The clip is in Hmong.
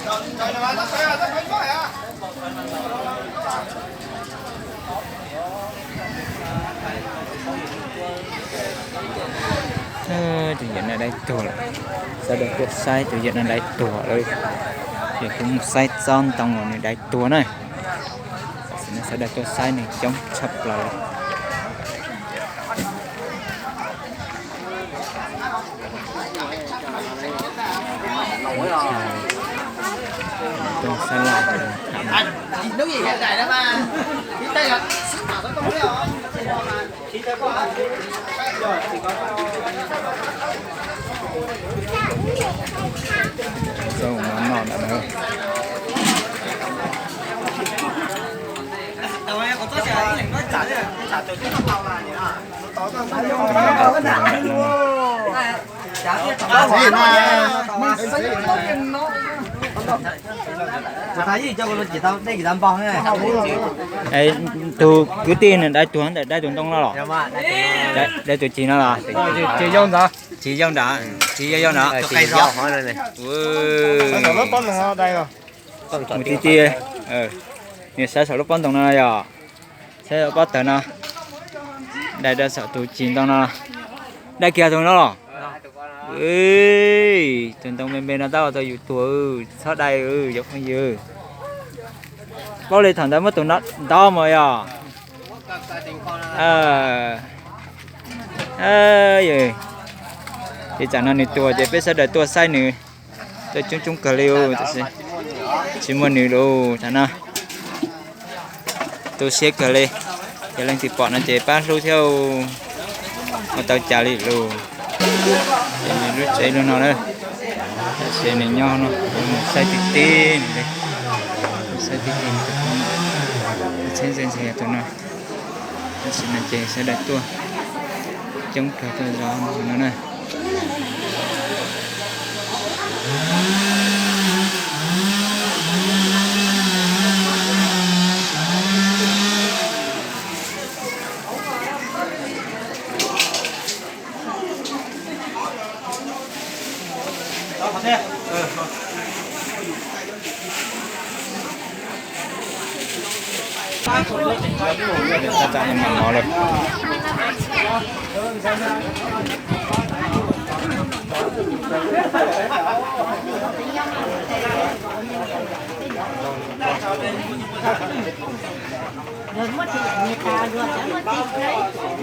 Tus yawm no dai tuag lawm. Sawv daws tuaj saib tus yawm no dai tuag lawm. Ces kuv mus saib tsob ntoo uas nws dai tuag na. Tam sim no sawv daws tuaj saib nws coob tshaj plaws lawm. Tuaj sab laj tham. Txoj mov noj ntawm no. Tus kwv tij nws dai tuag ntawm dai tus ntoo no los? Dai tus cig no los? Tsis yau ntawd, tsis yau ntawd. Mus ti ti, nws saib saum lub pob ntoo no yog, saib saum pob tawg no, dai rau saum tus cig ntoo no, dai kiag tus no los? Tus ntoo me me no tab ua tau yus tuag, txhob dai cov phooj ywg. Paub li thaum ntawd muab tus no ntov mas yog. Ces tsam no nws tuag ces peb sawv daws tuaj saib nws, tuaj coob coob kawg li, tsis muaj nws lawm tam no. Tu siab kawg li. Yog leej twg pom no ces pab hlub thiab, ua tau cas li lawm. Ces nws lub tsev lub no na, tab sis nws nyob no, mus saib tib teb nws li, saib tib teb, txheeb ze ntxhee yog tus no. Tam sim no ces sawv daws tuaj coob kawg tuaj zov no na. Yog muab tsis yam nyias tas dua, muab tsis